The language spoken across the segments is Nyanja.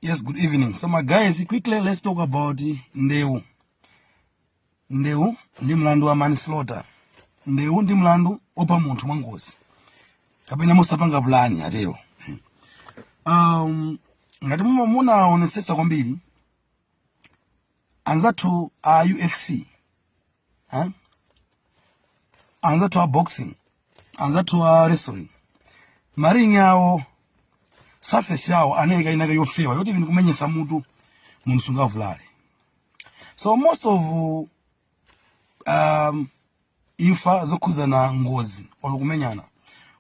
Yes, good evening. So my guys, quickly let's talk about ndewu. Ndewu ndi mlandu wa manslaughter. Ndewu ndi mlandu opha munthu mwangozi kapena mosapanga plan atero. Ngati munaonesesa kwambiri anzathu a UFC, eh? Anzathu a boxing, anzathu a wrestling, ma ring awo, surface yawo anayika inake yofewa yoti even kumenyesa mutu munthu sungavulale. So most of imfa zokhuzana ngozi olo kumenyana,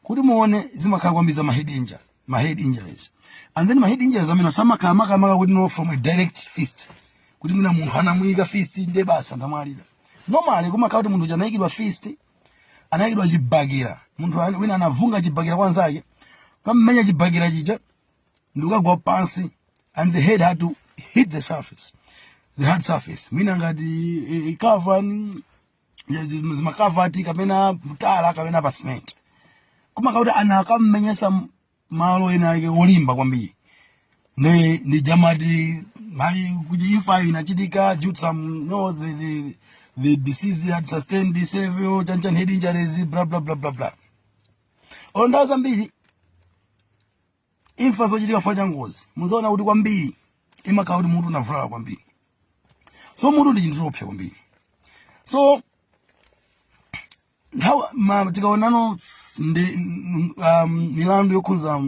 kuti muone, zimakhala kwambiri za ma head injuries. And then ma head injuries amene samakhala makamaka kuti no from a direct fist, kuti mwina munthu anamuyika fist nde basi ndamwalira. Normally kumakhala kuti munthu uja anayikidwa fist, anayikidwa chibakera, munthu wina anavunga chibakera kwa anzake, kammenya chibakera chija ndikukagwa pansi, and the head had to hit the surface, the hard surface, mwina ngati cover, zimakavati kapena mtala kapena pa cement. Kumakhala kuti ana akammenyesa malo ena ake olimba kwambiri, ne ndi jamati mali kuti imfa inachitika due to some no the deceased had sustained the several chanchan head injuries, blah blah blah blah blah. Olo nthawi zambiri imfa zochitika chifukwa cha ngozi, muzaona kuti kwambiri imakhala kuti mutu unavulala kwambiri. So mutu ndi chinthu choopsa kwambiri. So nthawi tikaonano ndi milandu yokhudza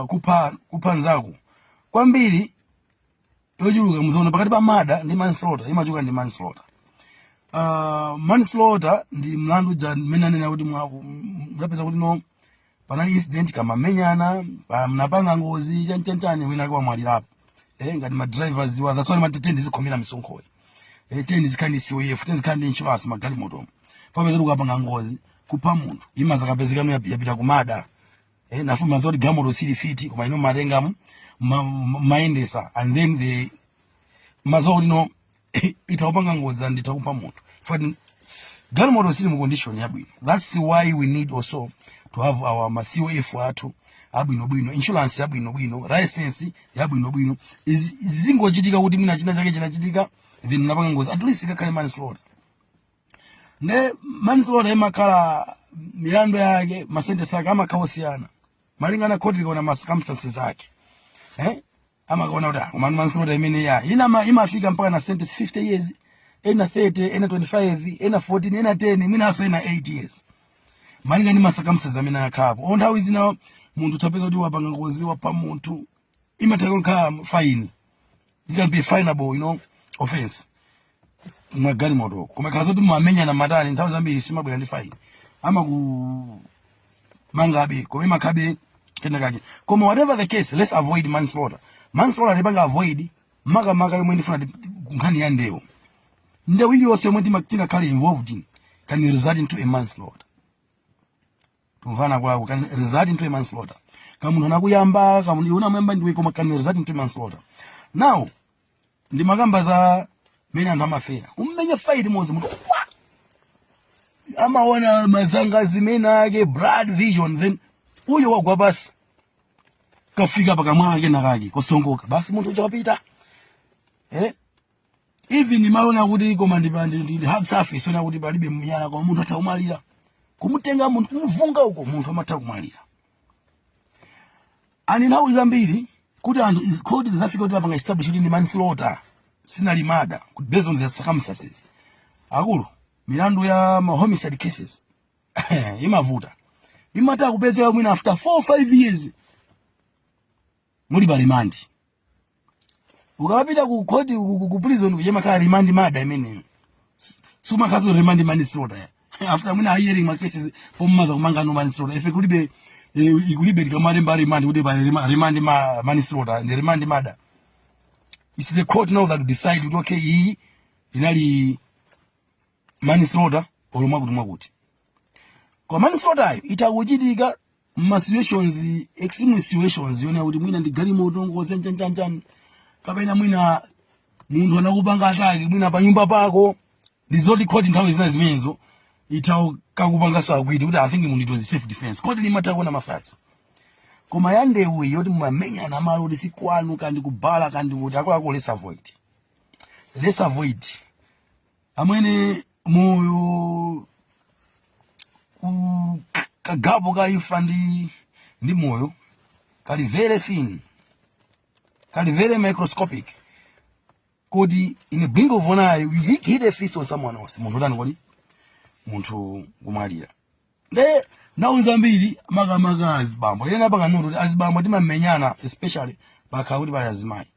kupha nzako kwambiri yochuluka, muzaona pakati pa murder ndi manslaughter, imachuka ndi manslaughter. Manslaughter ndi mlandu ja mmene anena kuti mudapeza kuti no panali incident, kamamenyana, mnapanga ngozi chanchanchani, wina ake wamwalirapo, ngati ma drivers wa. That's why mati tendi zikhomera misonkhoyi, tendi zikhale ndi COF, tendi zikhale ndi insurance magalimoto. Fapeza kuti ukapanga ngozi kupha munthu, imazakapezekano yapita ku murder, nafu maza kuti galimoto sili fit, koma ino matengamo mayendesa, and then the mazo kuti no itakupanga ngozi and itakupha munthu fati galimoto sili mu condition yabwino. That's why we need also to have our ma COF athu abwinobwino, insurance yabwinobwino, license yabwinobwino. Zingochitika kuti mwina china chake chinachitika, then napanga ngozi, at least ikakhale manslaughter. Ne manslaughter imakhala milandu yake, ma sentence ake amakhala osiyana malingana khoti likaona ma circumstances ake, amakaona kuti ah, koma manslaughter imene ya ina imafika mpaka na sentence 50 years, ena 30, ena 25, ena 14, ena 10, mwinanso ena 8 years, malinga ndi ma circumstances amene anakhalapo. O nthawi zina munthu utapeza kuti wapanga ngozi, wapha munthu, imatha kukhala fine. It can be finable offense magalimoto, koma khala zoti mumamenyana matani, nthawi zambiri simabwera ndi fine, amakumangabe, koma imakhabe kena kake. Koma whatever the case, let's avoid manslaughter. Manslaughter tipanga avoid makamaka yomwe ndifuna nkhani ya ndewu. Ndewu iliyonse yomwe tingakhale involved in can result into a manslaughter. Tumvana kwako? Can result into a manslaughter. Kamunthu anakuyamba, kamunthu iwe unamuyamba ndiwe, koma can result into a manslaughter. Now ndi makamba za mene anthu amafera kummenya fight imodzi, munthu wa amaona mazanga zimene ake blood vision, then uyo wagwa pasi, kafika pakamwa kake nakake kosongoka, basi munthu uja wapita. Even malona kuti koma ndi hard surface, ona kuti palibe miyala, koma munthu atha kumwalira. Kumutenga munthu kumuvunga uko, munthu amatha kumwalira. Ani nthawi zambiri kuti anthu is called zafika kuti apanga establish kuti ndi manslaughter, sinali murder, based on the circumstances. Akulu, milandu ya ma homicide cases imavuta, imatha kupezeka mwina after 4 5 years muli pa remand. Ukapita ku court, ku prison kuja, makhala remand murder imeneyo, sumakhaso remand manslaughter. After mwina hearing ma cases pomaza kumanga no manslaughter. Ife kulibe, ikulibe tikamalemba remand kuti pa remand manslaughter ndi remand murder. It's the court now that will decide kuti okay, iyi inali manslaughter or mwakuti mwakuti. Koma manslaughter ayo itakuchitika ma situations, extreme situations, yona kuti mwina ndi galimoto ngozi chanchanchani, kapena mwina munthu anakupanga attack mwina pa nyumba pako, ndi zoti court nthawi zina zimenezo itakakupanganso acquit kuti I think munthu it was self defense. Court limatha kuona ma facts. Koma ya ndewu iyi yoti mumamenyana malo kuti sikwanu, kandi kubala, kandi kuti, akuluakulu, let's avoid, let's avoid amwene. Moyo ku kagapo ka imfa ndi moyo kali very thin, kali very microscopic, kuti in a blink of an eye you hit a fist on someone else, munthu utani kodi? Munthu kumwalira. Nde nthawi zambiri, makamaka azibambo, ine napanga note kuti azibambo timamenyana, especially pakhala kuti pali azimayi.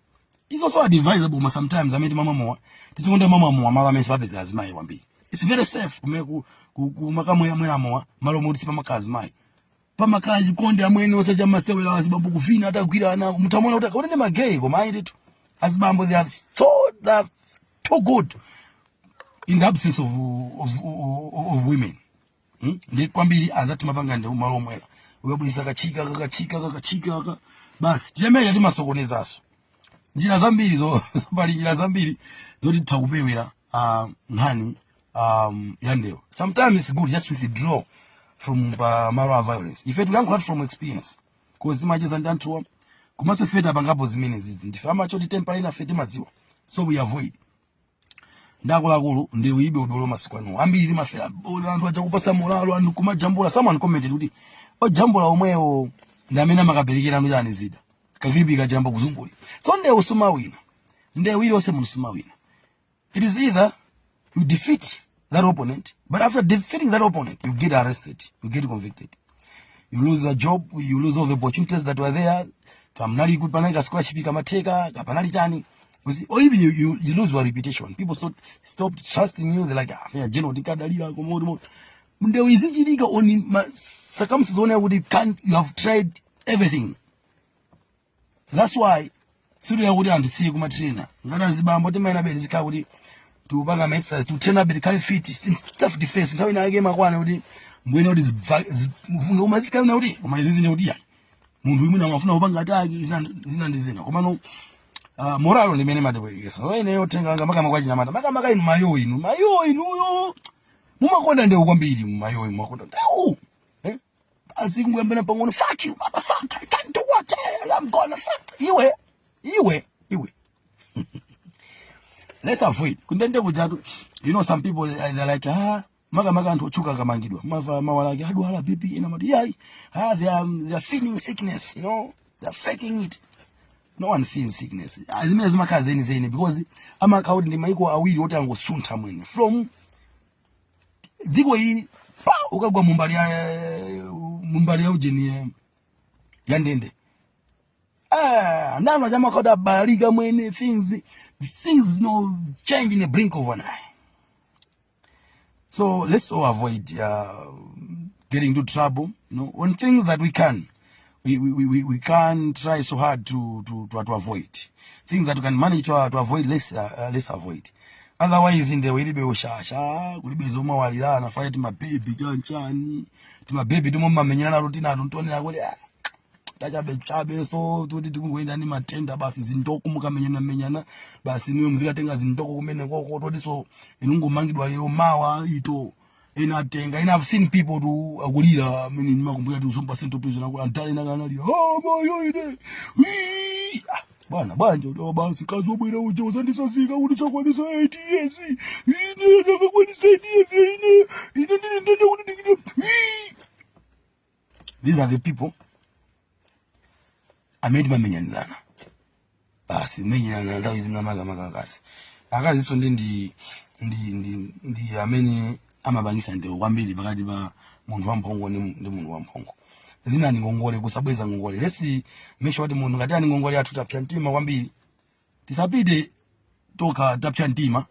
It's also advisable ma sometimes amene timamamowa tizikonda mamamowa malo amene sipapeza azimayi kwambiri. It's very safe kumene kumakamwera mowa malo moti sipamakhala azimayi, pamakhala chikondi amwene, osacha masewera, azibambo kuvina atagwirana, muthamona kuti ndi ma gay. Koma ayi ndithu, azibambo they are too good in the absence of women. Ndi kwambiri anzathu mapanga ndi malo omwera, ukabwisa kachika kakachika kakachika kaka basi, tichemecha timasokonezaso njira zambiri zo. Pali njira zambiri zoti titha kupewera nkhani ya ndewu. Sometimes it's good just withdraw from malo a violence. Ife tikuyankhula from experience, 'cause timacheza ndi anthuwa, komanso ife tapangapo zimene zizi. Ndife amachoti temper ina, ife timadziwa, so we avoid. Ndakuluakulu, ndewu ilibe udolo. Masiku ano ambiri timafera bola anthu aja kupasa moralo, anthu kumajambula. Someone commented kuti ojambula omwewo ndi amene amakaberekera anu chani zida kakilipi kajamba kuzungulira. So ndewu sumawina, ndewu iliyonse munthu sumawina. It is either you defeat that opponent, but after defeating that opponent you get arrested, you get convicted, you lose a job, you lose all the opportunities that were there. Kamnali kuti panali ka scholarship kamatheka, kapanali chani. You see, or even you lose your reputation. People stopped trusting you. They're like, "Ah, fenya general tikadalira komo." Ndewu izichitika on ma circumstances onena kuti can't, you have tried everything. That's why situ yakuti anthu siye kumatraina. Ngati azibambo timayena bedi zikhala kuti tikupanga ma exercise, tikutraina bedi khale fit, self defense. Nthawi inake makwana kuti mbwene kuti zivunge, koma zikhala kuti koma izizi ndi kuti yayi, munthu imwe amafuna kupanga attack, zina zina ndi zina. Komano moralo ndimene matibwerekesa. So ineyo tenganga makamaka kwa chinyamata, makamaka inu mayo, inu mayo, inuyo mumakonda ndewu kwambiri. Mayo mumakonda ndewu, eh? Azikunguyambira pang'ono, "Fuck you, motherfucker, I can't do what I'm gonna fuck iwe, iwe, iwe." Let's avoid kundende kujatu. Some people, they're like, "Ah," makamaka anthu otchuka akamangidwa, mava mawalake adwala BP, ina mati yayi, ah, they are feeling sickness, they are faking it. No one feels sickness. Ah, zimene zimakhala zeni zeni, because amakhala kuti ndi maiko awiri oti angosuntha mwene from dziko ili pa ukagwa mumbali ya ujeni ya ndende. Ah, ndano chamakhala abalika mwene. Things change in a blink of an eye. So let's all avoid getting into trouble on things that we can try so hard to avoid. Things that we can manage to avoid, let's avoid. Otherwise ndewu ilibe ushasha, kulibe zomawalirana faya timabebi chanchani, timabebi tomwe mamenyana nato tinato ntonera kuti ah, tachabe chabe. So tuti tikungoenda ndi matenda basi, zindoko mukamenyana menyana basi, niwe muzikatenga zindoko kumene koko toti. So inu ngomangidwa lero, mawa ito ena atenga ena. I've seen people to akulira amene ndimakumbukira ti Zomba Central Prison aku antale nakanalira, "Oh moyo ine." Wii! Ah, bwana bwanja oh, basi kazobwera uja uzandisazika kuti sakwanisa 8 years, ine ndakakwanisa 8 years, ine ine ndine ndende kuti ndikine. Wii! These are the people amene timamenyanirana basi, menyana nthawi zina, makamaka akazi. Akazinso ndi amene amapangisa ndewu kwambiri pakati pa munthu wamphongo ndi munthu wamphongo. Zina ni ngongole, kusabweza ngongole. Let's make sure kuti munthu ngati ani ngongole yathu, tapsa mtima kwambiri, tisapite tokha tapsa mtima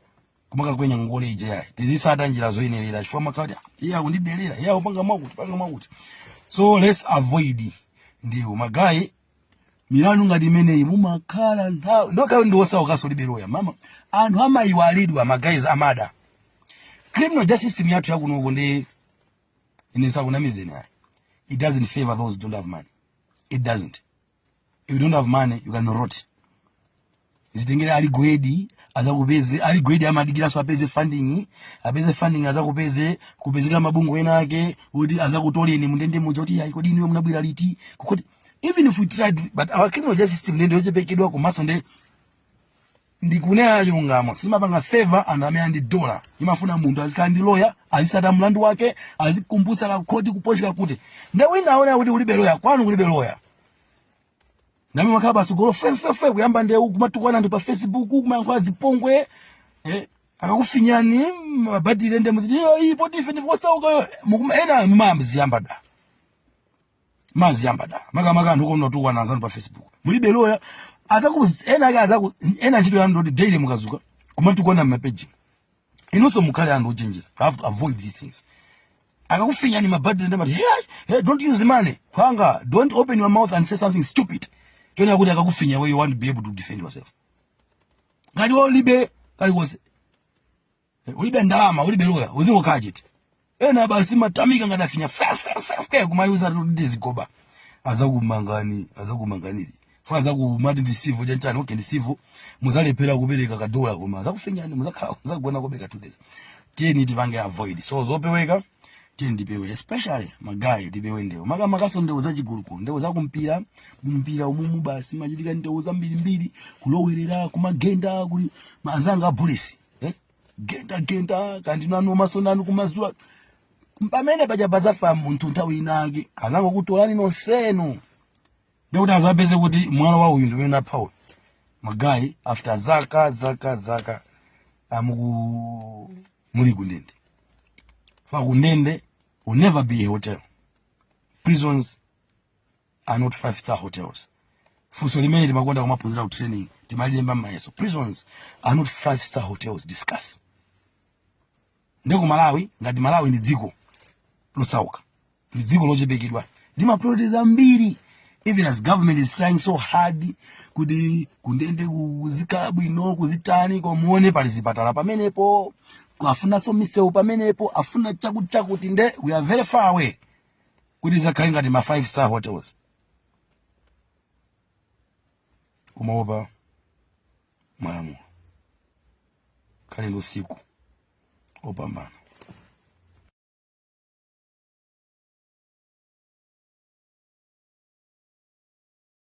kumakakwenya ngongole ija yayi. Tizisata njira zoyenerera, chifukwa makati iye akundidelera, iye akupanga mwakuti, panga mwakuti. So let's avoid ndewu, ma guy. Milandu ngati imeneyi mumakhala nthawi ndokhayo ndi osaukaso libe loya mama, anthu amayiwalidwa. Ma guys amada criminal justice system yathu yakunoko ndi ine sakunamizeni ayi, it doesn't favor those who don't have money. It doesn't. If you don't have money, you can rot. Zitengere ali gwedi azakupeze, ali gwedi amadikiranso apeze funding, apeze funding, azakupeze kupezeka mabungwe ena ake kuti azakutoleni mundende muja kuti ayi, kodi inuyo munabwera liti kukoti. Even if we tried, but our criminal justice system ndi yochepekedwa, komanso ndi ndikunena chilungamo, simapanga favor anthu amene ndi dola. Imafuna munthu azikhala ndi lawyer, azisata mlandu wake, azikumbutsa kakhoti kuposheka kuti nde wina aona kuti ulibe lawyer, kwanu kulibe lawyer, nami makhala pasogolo fefefe kuyamba ndewu, kumatukwana anthu pa Facebook, kumayankhula zipongwe, eh, akakufinyani mabadile nde muziti, "Iyo, iyi poti ife ndife osauka." Ena mumaziyamba da, maziyamba da, makamaka anthu okonda kutukwana anzanu pa Facebook. Mulibe lawyer, azaku ena ake azaku ena ntchito yanu ndoti daily mukazuka kumatukwana mmapeji. Inunso mukhale anthu ochenjera. You have to avoid these things. Akakufinyani mabadile ndamati, "Hey, hey, don't use the money kwanga, don't open your mouth and say something stupid." Chonena kuti akakufinya where you want to be able to defend yourself. Ngati ulibe kalikonse, ulibe ndalama, ulibe lawyer, uzingokhala chete. Ena basi matamika ngati afinya fe fe fe fe, kumayuza kuti zigoba, azakumangani, azakumanganiri fa azakumati ndi civil chanchani. Okay, ndi civil, muzalephera kupereka kadola, koma azakufinyani, muzakhala muzagona kobeka 2 days. Tiyeni tipange avoid. So zopeweka, tiyeni tipewe, especially ma guy, tipewe ndewu, makamakaso ndewu zachiguluko, ndewu zakumpira. Mumpira umumu basi machitika ndewu zambirimbiri, kulowerera, kumagenda, kuli maazanga apolisi, eh? Genda genda kandi nanu maso nanu kumazula pamene paja pazafa munthu nthawi inake, azangokutolani nonsenu, ndikuti azapeze kuti mwana wa uyu ndimene apha uyu. Ma guy, after zaka zaka zaka amuku muli kundende. Fa kundende will never be a hotel. Prisons are not five star hotels. Funso limene timakonda kumaphunzira ku training, timalilemba m'mayeso: prisons are not five star hotels, discuss. Ndeko Malawi, ngati Malawi ndi dziko losauka, ndi dziko lochepekedwa ndi ma priorities ambiri, even as government is trying so hard kuti kundende kuzikhala bwino, kuzitani, koma muone pali zipatala pamenepo, afunanso misewu pamenepo, afuna chakuti chakuti, nde we are very far away kuti zakhale ngati ma five star hotels. Kumaopa malamulo. Khale ndi usiku opambana.